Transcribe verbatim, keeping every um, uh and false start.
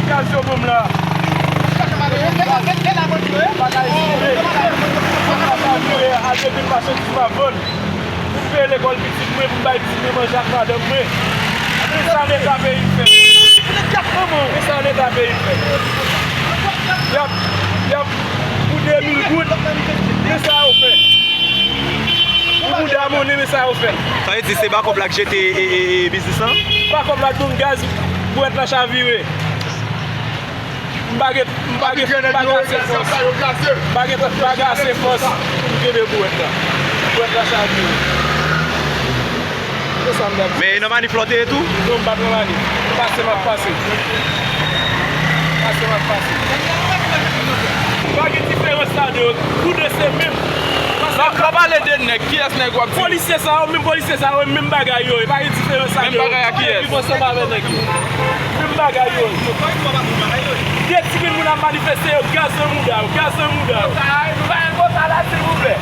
Gaz yo ban m la. Bagay sere. Bagay sere. A depi m mache di m ap vann. Pou m peye lekòl pitit mwen, pou m bay pitit mwen manje ak madanm mwen. Men sa Leta peyi m fè. Men sa Leta peyi m fè. Y ap, y ap, pou de mil goud, men sa yo fè. Pou bouda monnen, men sa yo fè. Sa vle di se pa kòb la k jete e, e, e, biznis lan? Pa kòb la k donk gaz, bwèt la chavire. M pa gen, m pa gen, m pa gen ase fòs. M pa gen, m pa gen ase fòs pou m kenbe bwèt la. Bwèt la chavire. Se sa m t ap di. Men e nan manif la w te ye tou? Non, m pa t nan manif. Pase m ap pase. Pase m ap pase. Pa gen diferans ladan yo. Tou de se menm. Lè w pale de nèg, kiyès nèg w ap di? Polisye sa yo, menm polisye sa yo, menm bagay yo ye. Pa gen diferans ladan yo. Menm bagay a kiyès? Yo viv ansanm avè nèg yo. Menm bagay yo ye. De timoun ap manifeste yo, gaz nan mouda yo, gaz nan mouda yo. Nou pa gen konsa la, silvouplè.